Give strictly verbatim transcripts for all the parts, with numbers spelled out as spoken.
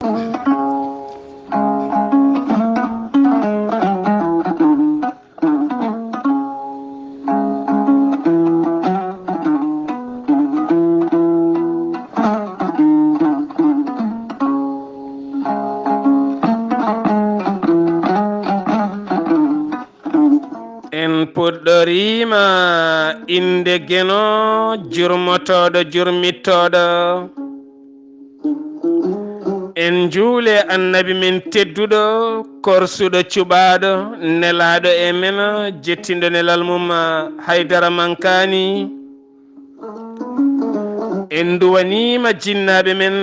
En puɗɗoriima innde Geno, jurmotooɗo, jurmittooɗo. En njuule Annabi men tedduɗo, korsuɗo, cuɓaaɗo, nelaaɗo e men, jettinɗo nelal mum, haydara mankaani. En nduwaniima jinnaaɓe men,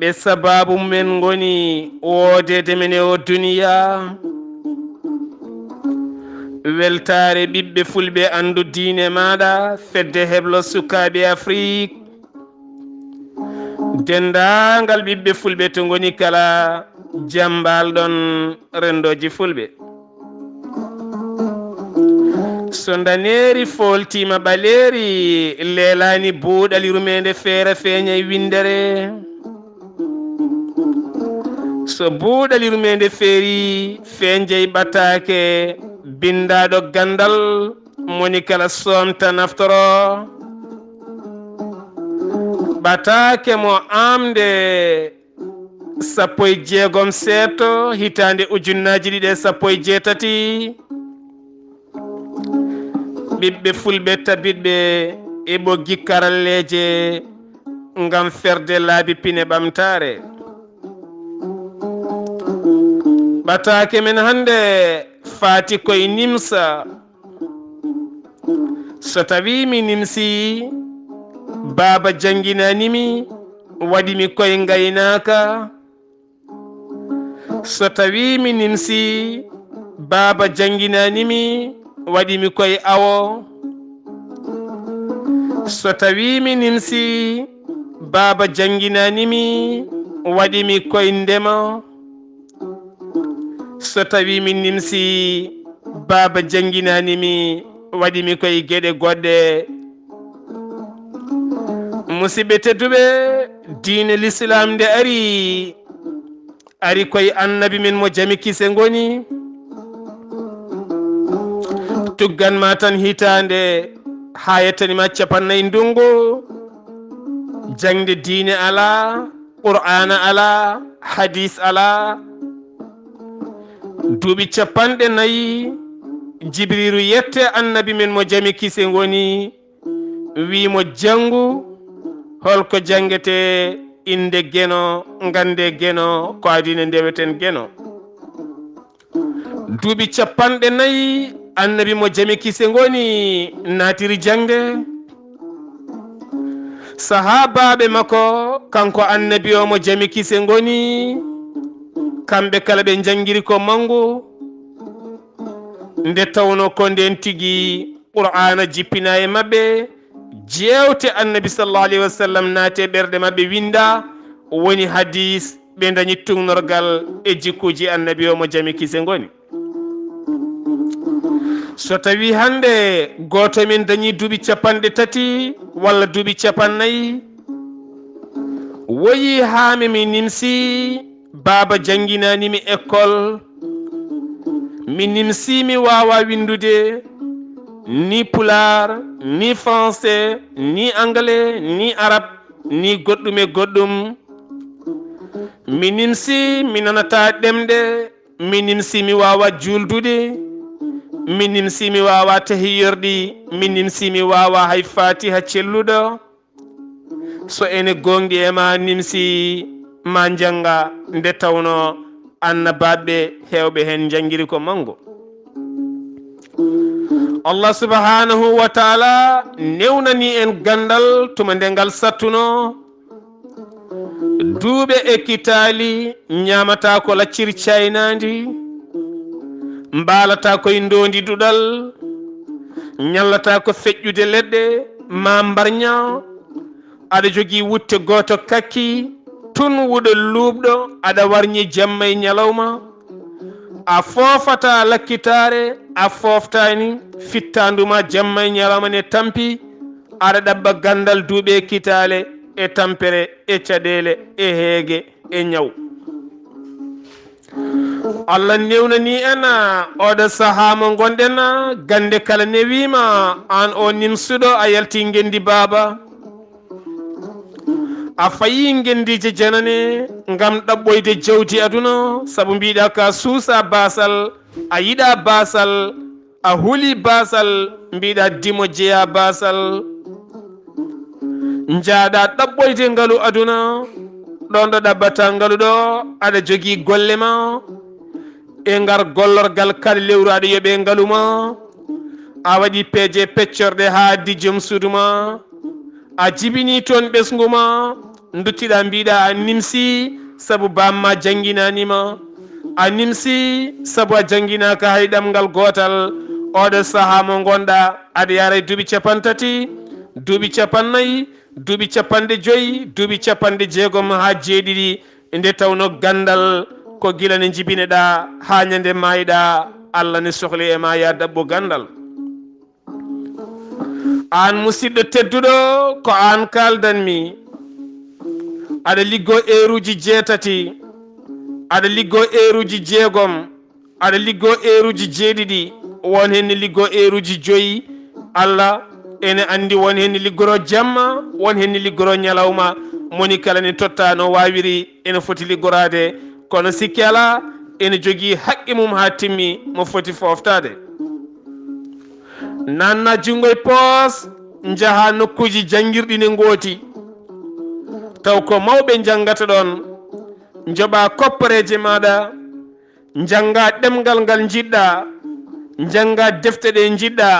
ɓe sabaabu men ngoni woodeede men e o duniya. Weltaare ɓiɓɓe fulɓe, anndu diine maaɗa, fedde heblo sukaaɓe Afrik. Denndaangal ɓiɓɓe fulɓe to ngoni kala, jam mbaal-ɗon renndooji fulɓe. So ndaneeri fooltiima ɓaleeri, leelaani buuɗal yurmeende feera feeñay winndere. So buuɗal yurmeende feerii, feeñay ɓataake binndaaɗo ganndal, moni kala soomta naftoro. Ɓataake mo aamde sappo e jeegom seeto, hitaande ujunnaaji ɗiɗi e sappo e jeetati. Ɓiɓɓe fulɓe tabitɓe e ɓoggi karalleeje ngam ferde laabi pine ɓamtaare. Ɓataake men hannde faati koye nimsa. So tawii mi nimsii, baaba jannginaani mi, waɗi mi koye ngaynaaka. So tawii mi nimsii, baaba jannginaani mi, waɗi mi koye awo. So tawii mi nimsii, baaba jannginaani mi, waɗi mi koye ndema. So tawii mi nimsii, baaba jannginaani mi, waɗi mi koye geɗe goɗɗe. Musidɓe tedduɓe, diine Lislaam nde ari, ari koye Annabi men mo jam e kise ngoni. Tuggan ma tan hitaande, haa yettani ma capannay ndunngu, jaŋde diine alaa, Qur'aana alaa, hadiis alaa. Duuɓi cappanɗe nayi, Jibriilu yette Annabi men mo jam e kise ngoni, wii mo, "Janngu, holko janngetee innde Geno, nganndee Geno, ko adii nde ndeweten Geno." Duuɓi cappanɗe nayi, Annabi mo jam e kise ngoni naatiri jaŋde. Sahaabaaɓe makko, kanko Annabi o mo jam e kise ngoni, kamɓe kala ɓe njanngiri ko manngu. Nde tawnoo ko ndeen tigi Qur'aana jippinaa e maɓɓe, jeewte Annabi sallallahu alayhi wa sallam naati e ɓerɗe maɓɓe, winndaa, woni hadiis, ɓe ndañi tuugnorgal e jikkuuji Annabi o mo jam e kise ngoni. So tawii hannde gooto e men dañii duuɓi cappanɗe tati walla duuɓi cappannayi, woyii haa mi, mi nimsii, baaba jannginaani mi école, mi nimsii, mi waawaa winndude ni pulaar, ni français, ni anglais, ni arab, ni goɗɗum e goɗɗum. Mi nimsii, mi nanataa ɗemɗe, mi nimsii, mi waawaa juuldude, mi nimsii, mi waawaa tahiyyarɗi, mi nimsii, mi waawaa hay Faatiha celluɗo. So ene gooŋɗi e ma nimsii, ma njannga, nde tawnoo annabaaɓe heewɓe heen njanngiri ko manngu. Allah subhanahu wa taala newnanii en ganndal tuma nde ngal sattunoo. Duuɓe e kitaali, ñaamataa ko lacciri caynaandi, mbaalataa ko e ndoondi duɗal, ñallataa ko feƴƴude leɗɗe maa mbarña. Aɗa jogii wutte gooto kakki, tun wuɗo luuɓɗo, aɗa warñi jamma e ñalawma. A foofataa lakkitaare, a fooftaani fittaandu ma jamma e ñalawma ne tampi. Aɗa ɗaɓɓa ganndal duuɓe e kitaale e tampere e caɗeele e heege e ñaw. Allah newnani en oɗo sahaa mo ngonɗen, gannde kala newiima, aan o nimsuɗo a yalti ngenndi baaba. A fayi ngenndiije janane ngam ɗaɓɓoyde jawdi aduna, sabu mbiɗa ka suusa baasal, a yiɗa baasal, a huli baasal, mbiɗa dimo jeya baasal. Njaaɗa ɗaɓɓoyde ngalu aduna, ɗon ɗo ɗaɓɓata ngalu ɗo, aɗa jogii golle ma. E ngar gollorgal kala lewru aɗa yoɓe ngalu ma. A waɗi peeje peccorɗe haa addi joom suudu ma. A jibini toon ɓesngu ma. Nduttiɗa mbiɗa a nimsi sabu bamma jannginani ma. A nimsi sabu a jannginaaka hay ɗamngal gootal. Oɗo sahaa mo ngonɗa aɗa yara e duuɓi capantati, duuɓi capannayyi, duuɓi capanɗe joyi, duuɓi capanɗe jeegom haa jeeɗiɗi, nde tawno ganndal ko gila ne jibineɗa haa ñande maayɗa, Allah ne sohli e ma ya ɗaɓɓu ganndal. Aan musidɗo tedduɗo, ko aan kaaldanmi. Aɗa liggoo eeruuji jeetati, aɗa liggoo eeruuji jeegom, aɗa liggoo eeruuji jeeɗiɗi, won heen ne liggoo eeruuji joyi. Allah ene anndi won heen ne liggoroo jamma, won heen ne liggoroo ñalawma. Moni kala ne totta no waawiri, ene foti liggoraade. Kono sikki alaa, ene jogii haqqe mum haa timmi, mo foti fooftaade. Naatna junngo e poos, njaha nokkuuji janngirɗi ne ngooti. Taw ko mawɓe njanngata ɗoon. Njoɓa koppareeje maaɗa, njannga ɗemngal ngal njiɗɗa, njannga defte ɗe njiɗɗa,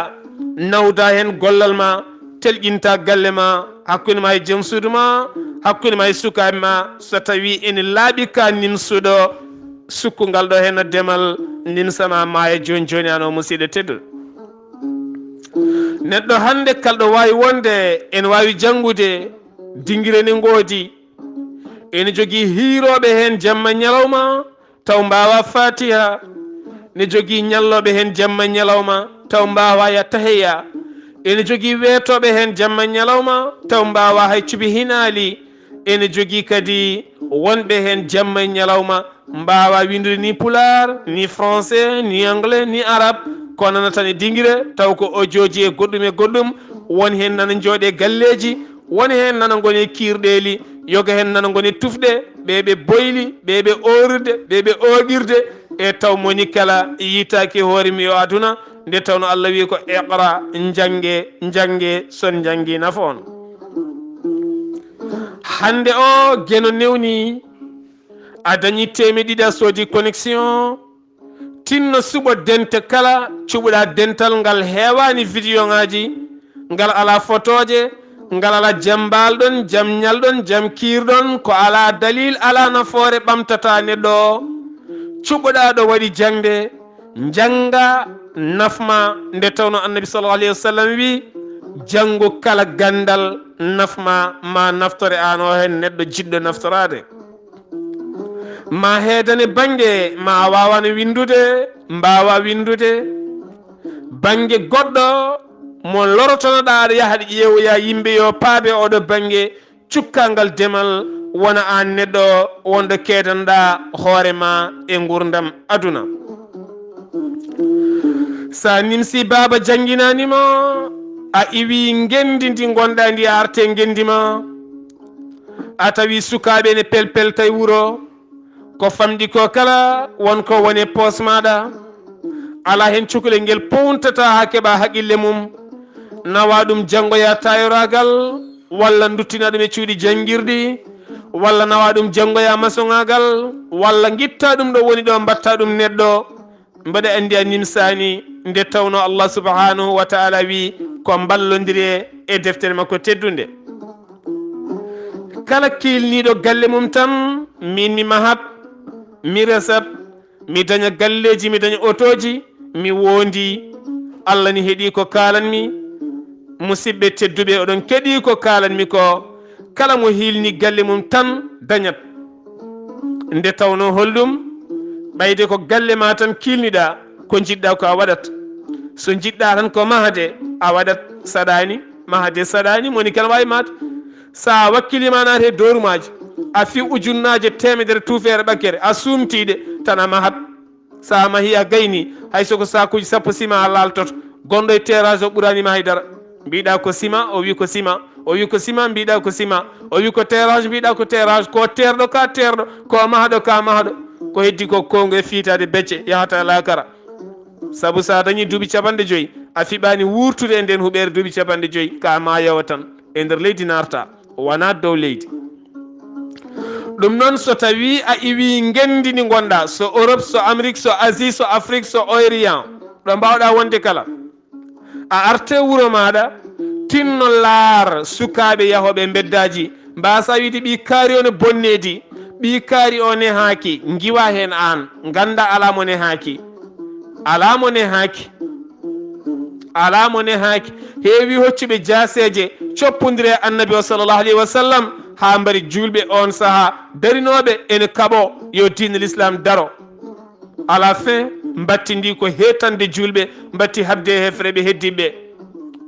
nawda heen gollal ma, telƴinta galle ma, hakkunde ma e joom suudu ma, hakkunde ma e sukaaɓe ma, so tawi ene laaɓi ka nimsuɗo, sukkungal ɗo heen no demal, nimsa ma maaya jooni jooni, aan o musidɗo tedduɗo. Neɗɗo hannde kala ɗo waawi wonde, ene waawi janngude dingire ne ngoodi, ene jogii hiirooɓe heen jamma ñalawma, taw mbaawa Fatiha, ne jogii ñallooɓe heen jamma e ñalawma, taw mbaawa ya tahiya. Ene jogii weetooɓe heen jamma e ñalawma, taw mbaawa hay cubi hinaali. Ene jogii kadi wonɓe heen jamma e ñalawma, mbaawa winndude ni pulaar, ni français, ni anglais, ni arabe, ko nana tan e dingire, taw ko ojooji e goɗɗum e goɗɗum, won heen nana njooɗe galleeji, won heen nana ngoni kiirɗeeli, yoga heen nana ngoni tufɗe, ɓe ɓe boyli, ɓe ɓe oorirde, ɓe ɓe ooƴirde, e taw moni kala yiytaaki hoore mum yo aduna, nde tawno Allah wiyi ko iqra, njannge, njannge, son njanngi nafa on. Hannde o geno newni, a dañi teemeɗɗe ɗiɗi a soodi connexion, tinno suɓo dente kala cuɓuɗa dental ngal heewani vidéo ngaji, ngal ala fotooje, ngal ala jam mbaalɗon, jam ñalɗon, jam kiirɗon, ko ala dalil, ala nafoore ɓamtata neɗɗo o. Cuɓuɗa ɗo waɗi jaŋde, njannga nafma, nde tawno Annabi sallallahu alayhi wa sallam wi, janngu kala ganndal nafma, ma naftore aan o heen neɗɗo jiɗɗo naftoraade. Ma heedane bannge ma a waawaano winndude, mbaawa winndude. Bannge goɗɗo mo lorotonoɗaa aɗa yaha aɗa ƴeewoya yimɓe yo paabe oɗo bannge, cukkangal demal wona aan neɗɗo wonɗo keedanoɗaa hoore ma e nguurndam aduna. Sa nimsi baaba jannginaani ma, a iwi ngenndi ndi ngonɗaa ndi a arte ngenndi ma, a tawi sukaaɓe ne pelpelta e wuro, ko famɗi ko kala won ko woni e poos maaɗa. Alaa heen cukalel ngel powntata haa keɓa haqille mum. Nawa ɗum janngoya tayoraagal, walla nduttina ɗum e cuuɗi janngirɗi, walla nawa ɗum janngoya masoŋaagal, walla ngitta ɗum ɗo woni ɗo mbatta ɗum neɗɗo. Mbeɗa anndi a nimsaani nde tawno Allah subhanahu wa ta'ala wi ko mballondire e deftere makko teddunde. Kala kiilniiɗo galle mum tan, min mi mahat, mi resat, mi daña galleeji, mi daña otooji, mi woondi. Allah ne heɗii ko kaalanmi. Musidɓe tedduɓe, oɗon keɗii ko kaalanmi ko. Kala mo hiilni galle mum tan dañat. Nde tawno holɗum? Ɓayde ko galle ma tan kiilniɗa, ko njiɗɗa ko a waɗat. So njiɗɗa tan ko mahde, a waɗat. Saɗani, mahde saɗani, moni kala wawi mahde. Sa wakkilima naate e doorumaji, A fi ujunnaaje teemedere tuufeere ɓakere, a suumtii ɗe, tan a mahat. So a mahi a gayni, hay so ko saakuuji sappo sima a laaltoto. Gonɗo e terrasse o ɓuraani ma hay dara. Mbiɗa ko sima, o wi ko sima. O wi ko sima, mbiɗa ko sima. O wi ko terrasse, mbiɗa ko terrasse. Ko terɗo ka terɗo, ko mahɗo ka mahɗo. Ko heddi ko kongu e fiitaade becce, yahata laakara. Sabu so a dañii duuɓi capanɗe joyi, a fiɓaani wuurtude e ndeen huɓeere duuɓi capanɗe joyi, ka maayowo tan. E nder leydi naarta, wonaa dow leydi. Ɗum noon, so tawii a iwii ngenndi ndi ngonɗaa, so Europe, so Amérique, so Asie, so Afrique, so Orient, ɗo mbaawɗaa wonde kala, a arte wuro maaɗa, tinno laar sukaaɓe yahooɓe mbeddaaji, mbaasa wiide ɓii kaari o ne bonneedi, ɓii kaari o nehaaki, ngiwa heen aan, ngannda alaa mo nehaaki. Alaa mo nehaaki. Alaa mo nehaaki. Heewi hoccuɓe jaaseeje coppondire e Annabi o, sallallahu alayhi wa sallam, haa mbari juulɓe oon sahaa darinooɓe ene kaɓoo yo diine l'islam daro. À la fin, mbatti ndi ko heetande juulɓe, mbatti haɓde e hefre ɓe heddiiɓe.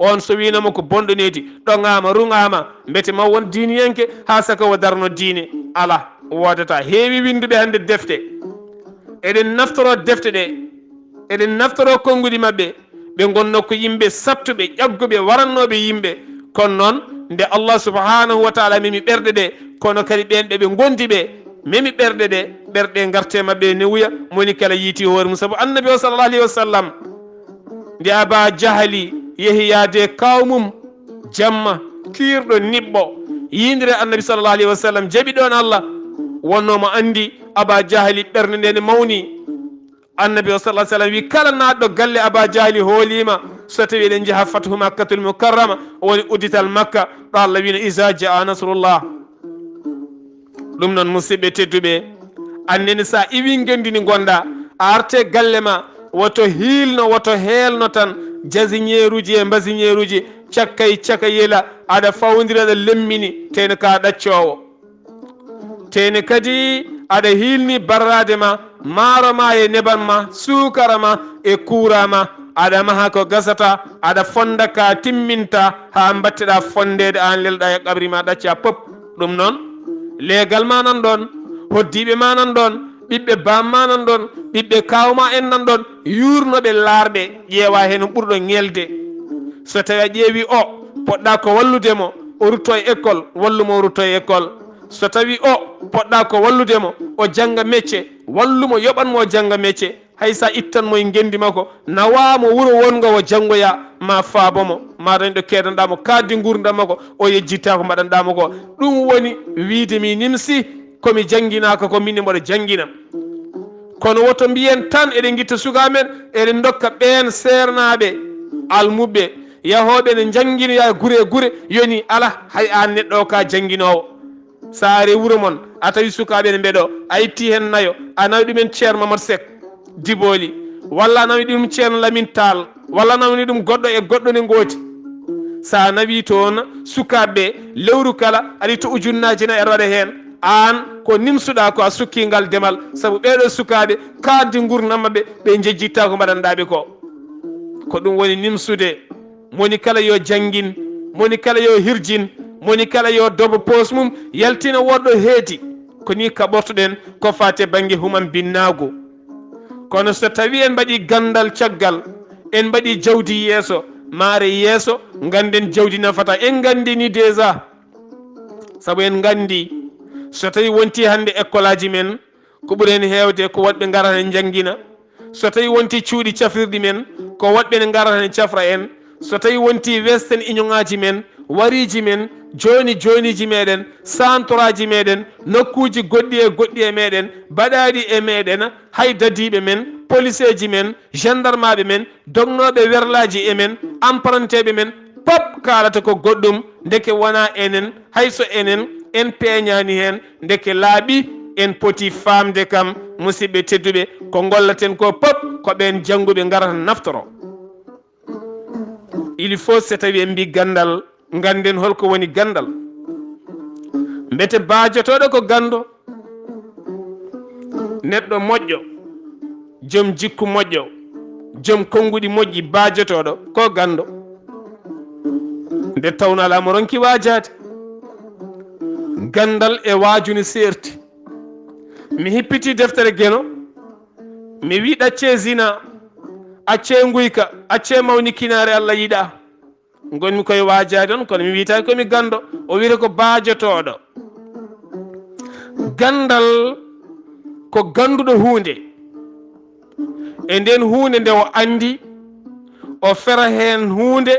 Oon so wiinoo mo ko bonɗo needi, ɗoŋaama, ruŋaama, mbete ma won diiniyanke haa saka o darno diine. Alaa, woodataa. Heewi winnduɓe hannde defte. Eɗen naftoroo defte ɗe, eɗen naftoroo konnguɗi maɓɓe. Ɓe ngonnoo ko yimɓe sattuɓe, ƴagguɓe, warannooɓe yimɓe. Kono noon, nde Allah subhanahu wa taala memi ɓerɗe ɗe, kono kadi ɓeen ɓe ɓe ngondi ɓe, memi ɓerɗe ɗe, ɓerɗe ngarte maɓɓe newuya, moni kala yiiti hoore mum. Sabu Annabi o, sallallahu alayhi wa sallam, nde Aba Jahali yehi yaade e kaaw mum, jamma, kiirɗo, niɓɓo, yiindire Annabi, sallallahu alayhi wa sallam, jaɓi ɗoon Allah, wonnoo mo anndi Aba Jahali ɓernde nde ne mawni. Annabi o, sallallahu alayhi wa sallam, wi kala naatɗo galle Aba Jahali hooliima, so tawi eɗen njaha Fathu Makkatul Mukarrama, o woni uddital Makka, ɗo Allah wino, "Iza jaa nasrullah." Ɗum noon, musidɓe tedduɓe, anndene so a iwii ngenndi ndi ngonɗaa, a arte galle ma, woto hiilno, woto heelno tan, jasiñeeruuji e mbasiñeeruuji, cakka e caka yela, aɗa fawndira, aɗa lemmini, teyno ka ɗaccoowo. Teyne kadi aɗa hiilni barraade ma, maaro ma e neban ma, suukara ma e kuura ma, aɗa maha ko gasata, aɗa fonda ka timminta, haa mbatteɗa fondeede aan lelɗa e qabri ma ɗacca pop. Ɗum noon, leegal ma nan ɗoon, hoddiiɓe ma nan ɗoon, ɓiɓɓe baam ma nan ɗoon, ɓiɓɓe kaaw ma en nan ɗoon, yuurno ɓe laarɓe, ƴeewa heen ɓurɗo ŋelde. So tawi a ƴeewi o, poɗɗa ko wallude mo, o rutto e école, wallu mo o rutto e école. So tawi o, poɗɗa ko wallude mo, o jannga métier, wallu mo, yoɓan mo o jannga métier. Hay so a ittan mo e ngenndi makko, nawa mo wuro wonngo o janngoya, ma faabo mo, ma dañ ɗo keedanɗa mo, kaaddi nguurndam makko, o yejjitta ko mbaɗanɗa mo ko. Ɗum woni wiyde mi nimsi, ko mi jannginaaka ko, min mboɗo janngina. Kono woto mbiyen tan eɗen ngitta suka men, eɗen ndokka ɓeen seernaaɓe, almuɓɓe, yahooɓe ne njannginoya gure e gure, yoni ala, hay aan neɗɗo o ka jannginoowo. So a ari wuro mon, a tawi sukaaɓe ne mbeɗo, a itti heen nayo, a nawi ɗumen Ceerno Mamadou Seck Diboli, walla a nawi ɗum Ceerno Lamin Taal, walla a nawni ɗum goɗɗo e goɗɗo ne ngooti. So a nawi toon sukaaɓe ɓe, lewru kala, aɗa itta ujunnaaji nayi aɗa waɗa heen. Aan ko nimsuɗa ko, a sukki ngal demal, sabu ɓeeɗo sukaaɓe, kaaddi nguurndam maɓɓe, ɓe njejjitta ko mbaɗanɗa ɓe ko. Ko ɗum woni nimsude. Moni kala yo janngin, moni kala yo hirjin, moni kala yo dobo poos mum, yaltina woɗɗo heedi. Ko ni kaɓortoɗen ko faati e bannge humam binnaagu. Kono so tawi en mbaɗi ganndal caggal, en mbaɗi jawdi yeeso, maare yeeso, ngannden jawdi nafata. En nganndi ni déjà. Sabu en nganndi, so tawi wonti hannde ekkolaaji men, ko ɓuri heen heewde ko woɗɓe ngarata ne njanngina. So tawi wonti cuuɗi cafrirɗi men, ko woɗɓe ne ngarata ne cafra en. So tawi wonti Western Union ŋaaji men, wariiji men, jooni jooniiji meɗen, santoraaji meɗen, nokkuuji goɗɗi e goɗɗi e meɗen, baɗaaɗi e meɗen, hay dadiiɓe men, poliseeji men, gendarmaaɓe men, dognooɓe werlaaji e men, amparanteeɓe men, pop kaalata ko goɗɗum, ndeke wonaa enen, hay so enen, en peeñaani heen, ndeke laaɓi, en poti faamde kam, musidɓe tedduɓe, ko ngollaten ko pop, ko ɓeen jannguɓe ngarata naftoro. Il faut, so tawi en mbi ganndal, ngannden holko woni ganndal. Mbete baajotooɗo ko ganndo, neɗɗo moƴƴo, joom jikku moƴƴo, joom konnguɗi moƴƴi, baajotooɗo ko ganndo. Nde tawnoo alaa mo ronki waajaade. Ganndal e waaju ne seerti. Mi hippitii deftere Geno, mi wii ɗaccee zina, accee nguyka, accee mawnikinaare Allah yiɗaa. Ngonmi koye waajaade on, kono mi wiytaaki ko mi ganndo. O wiyata ko baajotooɗo. Ganndal ko gannduɗo huunde. E ndeen huunde nde o anndi, o fera heen huunde,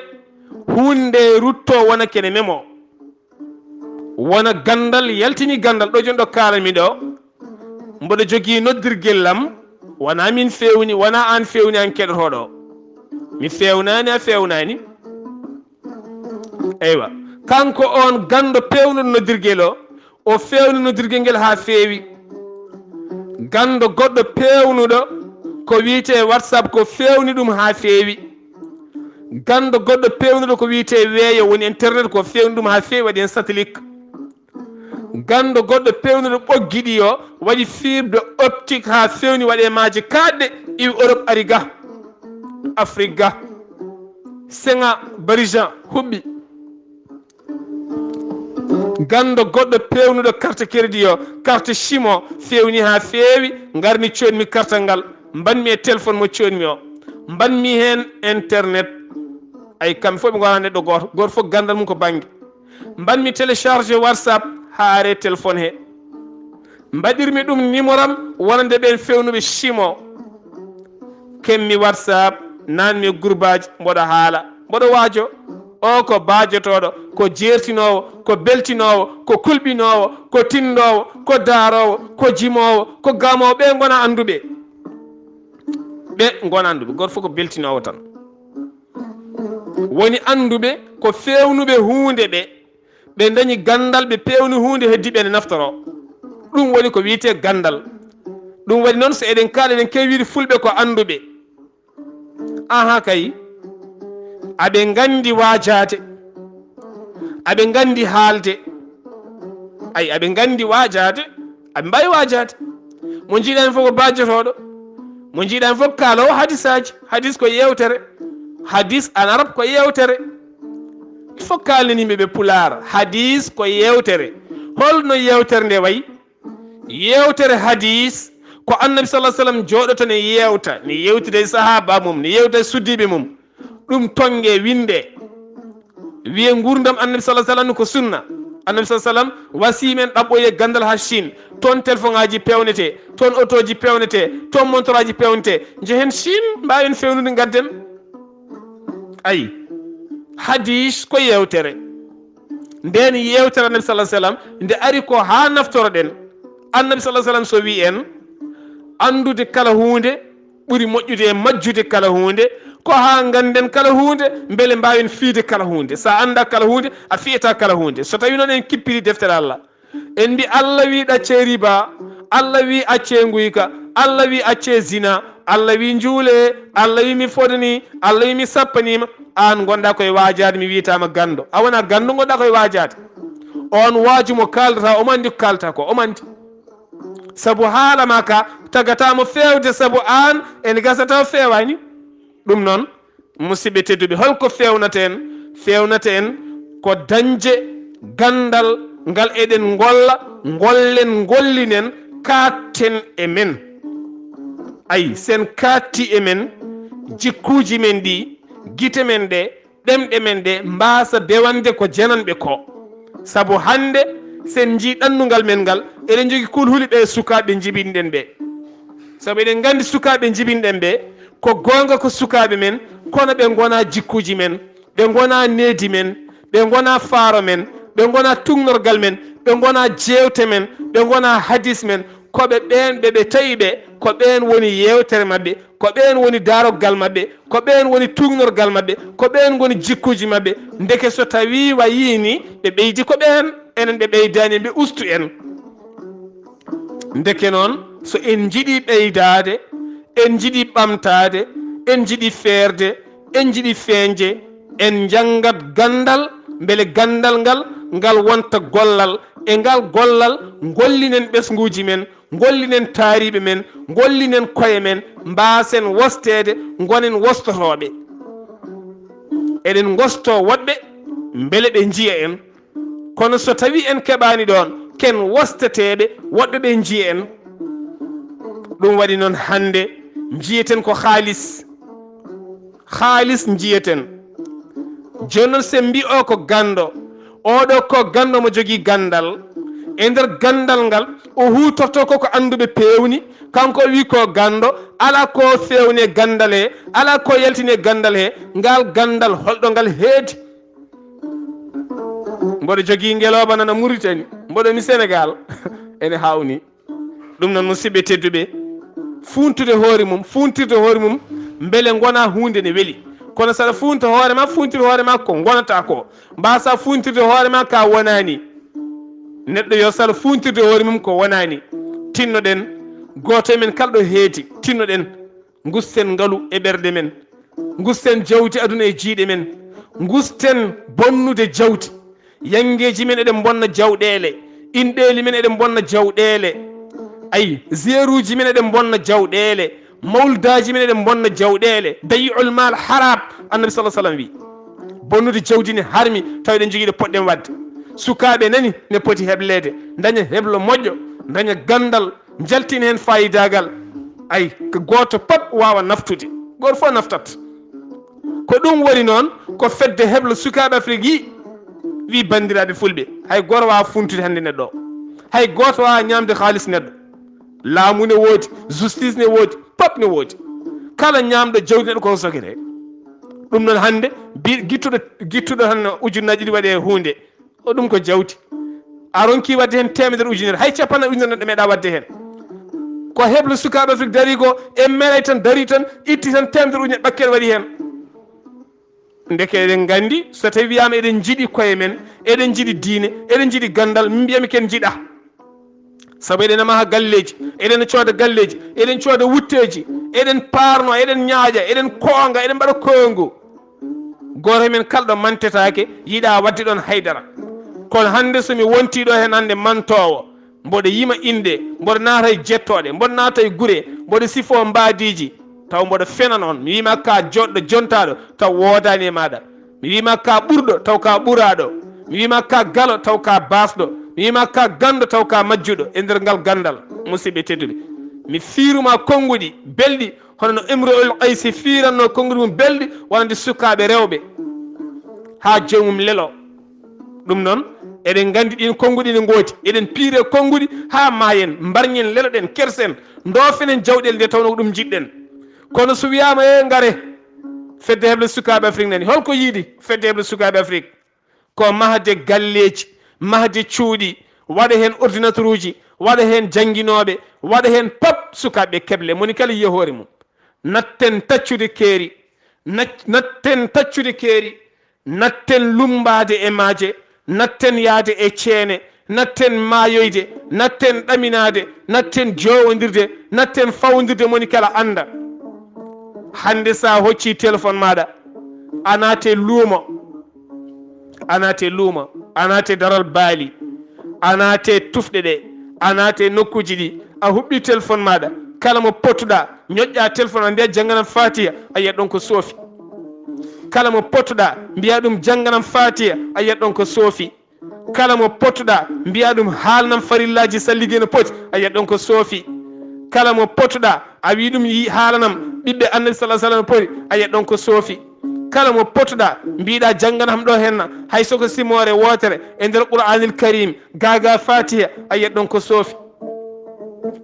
huunde nde ruttoo wona kene memoo. Wona ganndal, yaltini ganndal. Ɗo jooni ɗo kaalanmi ɗo, mboɗo jogii noddirgel lam, wonaa min feewni, wonaa aan feewni, aan keɗotooɗo. Mi feewnaani, a feewnaani. Eywa, kanko on ganndo peewnuɗo noddirgel o, o feewni noddirgel ngel haa feewi. Ganndo goɗɗo peewnuɗo ko wiyetee WhatsApp, ko feewni ɗum haa feewi. Ganndo goɗɗo peewnuɗo ko wiyetee weeyo, woni internet, ko feewni ɗum haa feewi, waɗi heen satellite. Ganndo goɗɗo peewnuɗo ɓoggi ɗi o, waɗi fibre optique haa feewni, waɗi e maaje kaaɗɗe, iwi Europe ari ga, Afrique ga, seŋa, barijan, huɓɓi. Ganndo goɗɗo peewnuɗo carte crédit o, carte SIM o, feewni haa feewi, ngarni coodmi kartal ngal, mbanmi e téléphone mo coodmi o, mbanmi heen internet. Ay, kamɓe fof ɓe ngonaa neɗɗo gooto, gooto fof ganndal mum ko bannge. Mbanmi téléchargé WhatsApp haa are téléphone he. Mbaɗirmi ɗum numéro am wonande ɓeen feewnuɓe SIM o. Kemmi WhatsApp, naanmi e groupe aji, mboɗo haala, mboɗo waajo. O ko baajotooɗo, ko jeertinoowo, ko beltinoowo, ko kulɓinoowo, ko tinndoowo, ko daaroowo, ko jimoowo, ko gamoowo. Ɓe ngonaa annduɓe. Ɓe ngonaa annduɓe. Gooto fof ko beltinoowo tan. Woni annduɓe ko feewnuɓe huunde ɓe. Ɓe ndañi ganndal, ɓe peewni huunde, heddi ɓe ne naftoroo. Ɗum woni ko wiyetee ganndal. Ɗum waɗi noon, so eɗen kaala, eɗen keewi wiyde fulɓe ko annduɓe. Aha kay, aɓe nganndi waajaade, aɓe nganndi haalde. Ay, aɓe nganndi waajaade, aɓe mbaawi waajaade. Mo njiiɗaa heen fof ko baajotooɗo, mo njiiɗaa heen fof ko kaaloowo hadisaaji. Hadis ko yeewtere, hadis en arabe ko yeewtere. Il faut kaalnen yimɓe ɓe pulaar, hadis ko yeewtere. Holno yeewtere nde wayi? Yeewtere hadis ko Annabi sallallahu alaihi wasallam jooɗoto ne yeewta, ne yeewtida e sahaaba mum, ne yeewta e suddiiɓe mum. Ɗum tonnge, winnde, wiye nguurndam Annabi sallallahu alaihi wasallam ko sunna. Annabi sallallahu alaihi wasallam wasii men ɗaɓɓoye ganndal haa Chine. Toon téléphone aji peewnetee, toon otooji peewnetee, toon montoraaji peewnetee. Njehen Chine, mbaawen feewnude, ngadden. Ay, hadis ko yeewtere. Nden yeewtere Annabi sallallahu alaihi wasallam nde ari ko haa naftoroɗen. Annabi sallallahu alaihi wasallam so wi' en, anndude kala huunde ɓuri moƴƴude e majjude kala huunde, ko haa ngannden kala huunde, mbele mbaawen fiyde kala huunde. So a anndaa kala huunde, a fiyataa kala huunde. So tawii noon en kippiri deftere Allah, en mbi' Allah wi' ɗaccee riba, Allah wi' accee nguyka, Allah wi' accee zina, Allah wi' njuulee, Allah wi' mi fodanii, Allah wi' mi sappaniima, aan ngonɗaa koye waajaade, mi wiyataama ganndo. A wonaa ganndo, ngonɗaa koye waajaade. On waaju mo kaaldataa, omo anndi ko kaaldataa ko, omo anndi. Sabu haala maa ka tagataa mo feewde, sabu aan ene gasa taw feewaani. Ɗum noon, musidɓe tedduɓe, holko feewnata en? Feewnata en ko dañde ganndal ngal eɗen ngolla, ngollen, ngollinen, kaaɗten e men. Ay, sen kaaɗti e men, jikkuuji men ɗi, gite men ɗe, ɗemɗe men ɗe mbaasa bewande ko jenanɓe ko. Sabu hannde, sen njii ɗannungal men ngal, eɗen njogii kulhuli ɓe sukaaɓe njibinɗen ɓe. Sabu eɗen nganndi sukaaɓe njibinɗen ɓe, ko goonga ko sukaaɓe men, kono ɓe ngonaa jikkuuji men, ɓe ngonaa needi men, ɓe ngonaa faaro men, ɓe ngonaa tuugnorgal men, ɓe ngonaa jeewte men, ɓe ngonaa hadis men. Ko ɓe ɓeen ɓe ɓe tawi ɓe, ko ɓeen woni yeewtere maɓɓe, ko ɓeen woni daaroggal maɓɓe, ko ɓeen woni tuugnorgal maɓɓe, ko ɓeen ngoni jikkuuji maɓɓe. Ndeke so tawii wayii ni, ɓe ɓeydi ko ɓeen, enen ɓe ɓeydaani en, ɓe ustu en. Ndeke noon, so en njiɗii ɓeydaade, en njiɗii ɓamtaade, en njiɗii feerde, en njiɗii feeñde, en njanngat ganndal, mbele ganndal ngal, ngal wonta gollal. E ngal gollal, ngollinen ɓesnguuji men, ngollinen taariiɓe men, ngollinen koye men, mbaasen wosteede, ngonen wostotooɓe. Eɗen ngostoo woɗɓe, mbele ɓe njiya en. Kono so tawi en keɓaani ɗoon, ken wosteteeɓe, woɗɓe ɓe njiya en. Ɗum waɗi noon hannde njiyeten ko haalis. Haalis njiyeten. Jooni noon, so en mbii o ko ganndo, oɗo ko ganndo mo jogii ganndal. E nder ganndal ngal, o huutorto ko ko annduɓe peewni, kanko o wii ko ganndo, alaa ko feewni e ganndal he, alaa ko yaltini e ganndal he. Ngal ganndal, holɗo ngal heedi? Mboɗo jogii ngelooba nana Muritani, mboɗo mi Senegaal. Ene haawnii. Ɗum noon, musidɓe tedduɓe, fuuntude hoore mum, fuuntirde hoore mum, mbele ngona huunde ne weli. Kono so aɗa fuunta hoore ma, fuuntir hoore ma ko ngonata ko. Mbasa fuuntirde hoore ma ka wonaani. Neɗɗo yo salo fuuntirde hoore mum ko wonaani. Tinnoɗen, gooto e men kala ɗo heedi, tinnoɗen. Ngusten ngalu e ɓerɗe men. Ngusten jawdi aduna e jiiɗe men. Ngusten bonnude jawdi. Yanngeeji men eɗen mbonna jawɗeele. Inɗeeli men eɗen mbonna jawɗeele. Ayi, ziyaruuji men eɗen mbonna jawɗeele. Mawldaaji men eɗen mbonna jawɗeele. Dayi'ul maal haraam. Annabi sallallahu alaihi wasallam wi, bonnude jawdi ne harmi, tawa eɗen jogii ɗo poɗɗen waɗde. Sukaaɓe nani ne poti hebleede. Daña heblo moƴƴo, daña ganndal, njaltina heen faayidaagal. Ay, ko gooto pop waawa naftude. Gooto fof naftat. Ko ɗum woni noon, ko fedde heblo sukaaɓe Afrik yi, wi, banndiraaɓe fulɓe, hay gooto waawa funtude hannde neɗɗo o. Hay gooto waawa ñaamde haalis neɗɗo. Laamu ne woodi, justice ne woodi, pop ne woodi. Kala ñaamɗo jawdi neɗɗo ko sokete. Ɗum noon hannde, bi-, gittuɗo, gittuɗo tan ujunnaaji ɗiɗi waɗe huunde. Ko ɗum ko jawdi. A ronki waɗde heen teemedere ujunere, hay capanɗe ujunere neɗɗo meeɗa waɗde heen. Ko heblo sukaaɓe Afrik dari ko, en meeɗay tan dari tan, itti tan teemedere ujunere ɓakkere waɗi heen. Ndeke eɗen nganndi, so tawi wiyaama eɗen njiɗi koye men, eɗen njiɗi diine, eɗen njiɗi ganndal, min mbiyami ken njiɗa. Sabu eɗen maha galleeji, eɗen cooda galleeji, eɗen cooda wutteeji, eɗen paarno, eɗen ñaaƴa, eɗen koonga, eɗen mbaɗa koongu. Gooto e men kala ɗo mantetaake, yiɗa waɗde ɗoon haydara. Kono hannde so mi wontii ɗo heen hannde mantoowo, mboɗo yima innde, mboɗo naata e jettooɗe, mboɗo naata e gure, mboɗo sifoo mbaadiiji, taw mboɗo fena noon. Mi wiima ka joɗɗo jontaaɗo, taw woodaani e maaɗa. Mi wiima ka ɓurɗo, taw ka ɓuraaɗo. Mi wiima ka galo, taw ka baasɗo. Mi wiima ka ganndo, taw ka majjuɗo e nder ngal ganndal, musidɓe tedduɓe. Mi fiiruma konnguɗi belɗi, hono no Imru'ul Qaysi fiiranno konnguɗi mum belɗi wonande sukaaɓe rewɓe, haa joomum lelo. Ɗum noon, eɗen nganndi ɗin konnguɗi ne ngoodi. Eɗen piire konnguɗi haa maayen, mbarñen, leloɗen, kersen, ndoofenen jawɗeele nde tawnoo ko ɗum njiɗɗen. Kono so wiyaama, "E, ngare, fedde heble sukaaɓe Afrik nani." Holko yiɗi fedde heble sukaaɓe Afrik? Ko mahde galleeji, mahde cuuɗi, waɗa heen ordinateuruuji, waɗa heen jannginooɓe, waɗa heen pop sukaaɓe keble, moni kala yiya hoore mum. Natten taccude keeri, nac-, natten taccude keeri, natten lummbaade e maaje, natten yahde e ceene, natten maayoyde, natten ɗaminaade, natten joowondirde, natten fawondirde, moni kala annda. Hannde so a hoccii téléphone maaɗa, a naate luumo, a naate luumo, a naate daral baali, a naate tufɗe ɗe, a naate nokkuuji ɗi, a huɓɓi téléphone maaɗa, kala mo pottuɗa, ñoƴƴa téléphone, a mbiya, "Jannganam Fatiha," a yiyat ɗon ko soofi. Kala mo pottuɗa, mbiya ɗum, "Jannganam Fatiha," a yiyat ɗon ko soofi. Kala mo pottuɗa, mbiya ɗum, "Haalnam farillaaji sallige no poti," a yiyat ɗon ko soofi. Kala mo pottuɗa, a wi ɗum, yi-, "Haalanam ɓiɓɓe Annabi sallallahu alaihi wasallam poti," a yiyat ɗon ko soofi. Kala mo pottuɗa, mbiɗa, "Jannganam ɗo henna, hay so ko simoore wootere e nder Qur'aanil Karim, gaagaa Fatiha," a yiyat ɗon ko soofi.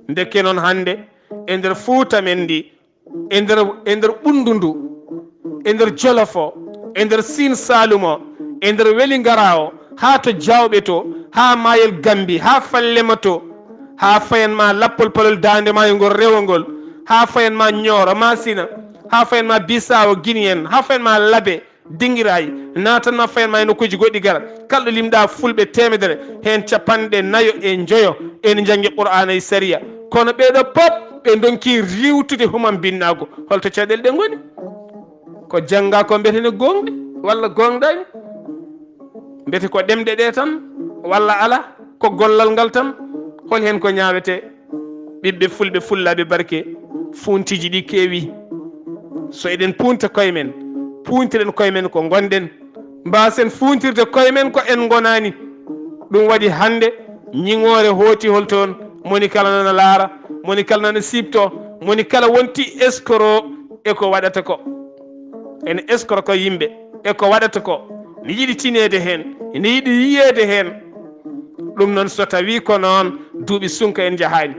Ndekke noon hannde, e nder Fuuta men ndi, e nder, e nder Ɓunndu ndu, e nder Jolof o, e nder Siin Saalum o, e nder Weli Ngara o, haa to Jaawɓe to, haa Maayel Gammbi, haa Fallema to, haa fayan ma Lappol Palol Daande Maayo ngol rewo ngol, haa fayan ma Ñooro, Maasina, haa fayan ma Bisaawo, Gini en, haa fayan ma Labe, Dingiraay, naatan ma fayan ma e nokkuuji goɗɗi gara. Kala ɗo limɗa fulɓe teemedere, heen capanɗe nayo e njoyo ene njanngi Qur'aana e sariya. Kono ɓee ɗo pop, ɓe ndonki riiwtude humam binnaagu. Holto caɗeele ɗe ngoni? Ko jannga ko mbete ne goongɗi walla goongɗaani? Mbete ko ɗemɗe ɗe tan walla ala? Ko gollal ngal tan? Hol heen ko ñaawetee? Ɓiɓɓe fulɓe, fullaaɓe barke, fuuntiiji ɗi keewi. So eɗen puunta koye men, puuntiren koye men ko ngonɗen. Mbaasen fuuntirde koye men ko en ngonaani. Ɗum waɗi hannde ñiŋoore hooti hol toon, moni kala nana laara, moni kala nana siipto, moni kala wonti eskoro e ko waɗata ko. Ene eskoro ko yimɓe e ko waɗata ko, ne yiɗi tineede heen, ne yiɗi yiyeede heen. Ɗum noon, so tawii ko noon, duuɓi sunka en njahaani.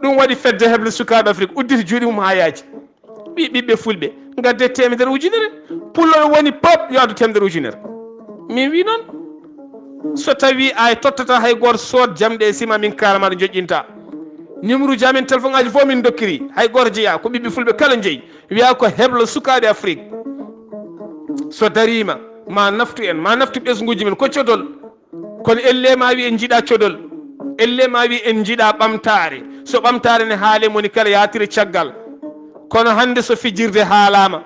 Ɗum waɗi fedde heble sukaaɓe Afrik udditi juuɗe mum haa yaaji. Ɓi-, ɓiɓɓe fulɓe, ngadde teemedere ujunere. Pullo woni pop, yo addu teemedere ujunere. Min wi noon, so tawi ay tottata hay gooto sood jamɗe e sima, min kaala maɗa joƴƴinta. Numéro ji amen téléphone aji fof min dokkiri, hay gooto jeya, ko ɓiɓɓe fulɓe kala jeyi. Wiya ko heblo sukaaɓe Afrik. So darima, ma naftu en, ma naftu ɓesnguji men, ko codol. Kono elle ma wi en jiiɗa codol, elle ma wi en jiiɗa ɓamtaare. So ɓamtaare ne haale, moni kala yaatire caggal. Kono hannde so fijirde haalama,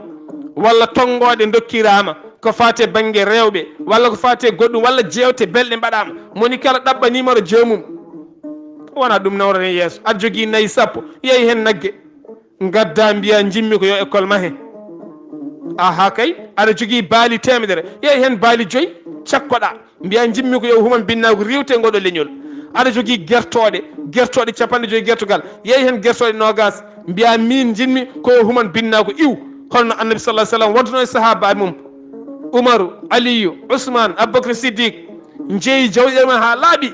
walla tonngoɗe dokkirama, ko fate bannge rewɓe, walla ko fate goɗɗum, walla jewte belɗe mbaɗama, moni kala ɗaɓɓa numéro joomum. Wona ɗum nawraten yeeso. Aɗa jogii nayi sappo, yeey heen nagge. Ngadda mbiya jimmi ko yo école mahe. Aha kay, aɗa jogii baali teemedere, yeey heen baali joyi, cakkoɗa. Mbiya jimmi ko yo human binnagu riwte ngoɗo leñol. Aɗa jogii gertoɗe, gertoɗe capanɗe joyi gertogal, yeey heen gertoɗe noogas. Mbiya min jinmi ko yo human binnagu iw. Holno Annabi sallallahu alaihi wasallam wadduno e sahaba mum, Umaru, Aliyu, Usman, Abubakar Siddiq, njeeyi jawɗi mumen haa laaɓi,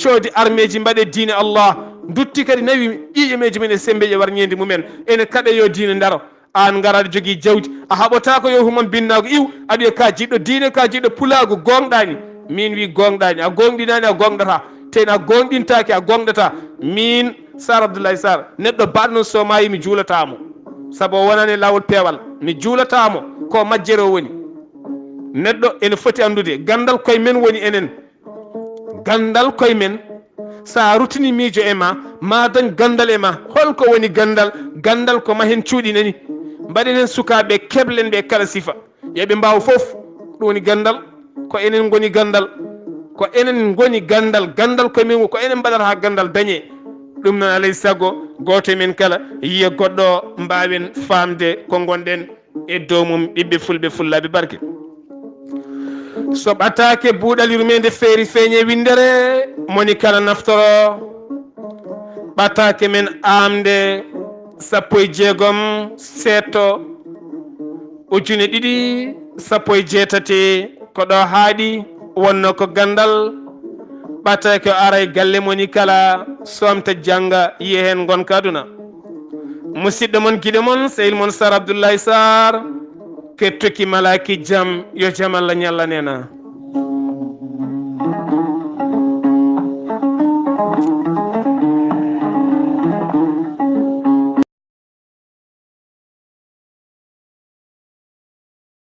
coodi armeeji, mbaɗe diine Allah, ndutti kadi nawi ƴiiƴe meeji mumen e sembeeji e warñeende mumen, ene kaɗe yo diine ndaro. Aan ngara aɗa jogii jawdi, a haɓotaako yo human binnago iw, aɗa wiya ka jiɗɗo diine, ka jiɗɗo pulaagu, gooŋɗaani. Min wi gooŋɗaani, a gooŋɗinaani, a gooŋɗata. Tena a gooŋɗintaake, a gooŋɗata. Min Sar Abdoulaye Sar, neɗɗo baɗno so maayi mi juulata mo. Sabu o wonani laawol peewal, mi juulata mo, ko majjere o woni. Neɗɗo ene foti anndude, ganndal koye men woni enen. Ganndal koye men, so a rutini miijo e ma, ma dañ ganndal e ma. Holko woni ganndal? Ganndal ko ma hen cuuɗi nani. Mbaɗen hen sukaaɓe, keblen ɓe kala sifa. Yo ɓe mbaaw fof. Ɗum woni ganndal. Ko enen ngoni ganndal. Ko enen ngoni ganndal. Ganndal koye men, ko enen mbaɗata haa ganndal dañe. Ɗum noon, alay sago, gooto e men kala yiya goɗɗo, mbaawen faamde ko ngonɗen e dow mum, ɓiɓɓe fulɓe, fullaaɓe barke. So ɓataake buuɗal yurmeende feeri feeñe winndere, moni kala naftoro. Ɓataake men aamde sappo e jeegom seeɗto ujune ɗiɗi sappo e jeetati, ko ɗo haaɗi, wonno ko ganndal. Ɓataake o ara e galle moni kala, soomta, jannga, yiya heen ngonka aduna. Musidɗo mon, giɗo mon, sehil mon Sar Abdoulaye Sar, kettuki malaaki jam, yo jam Allah ñalla nena.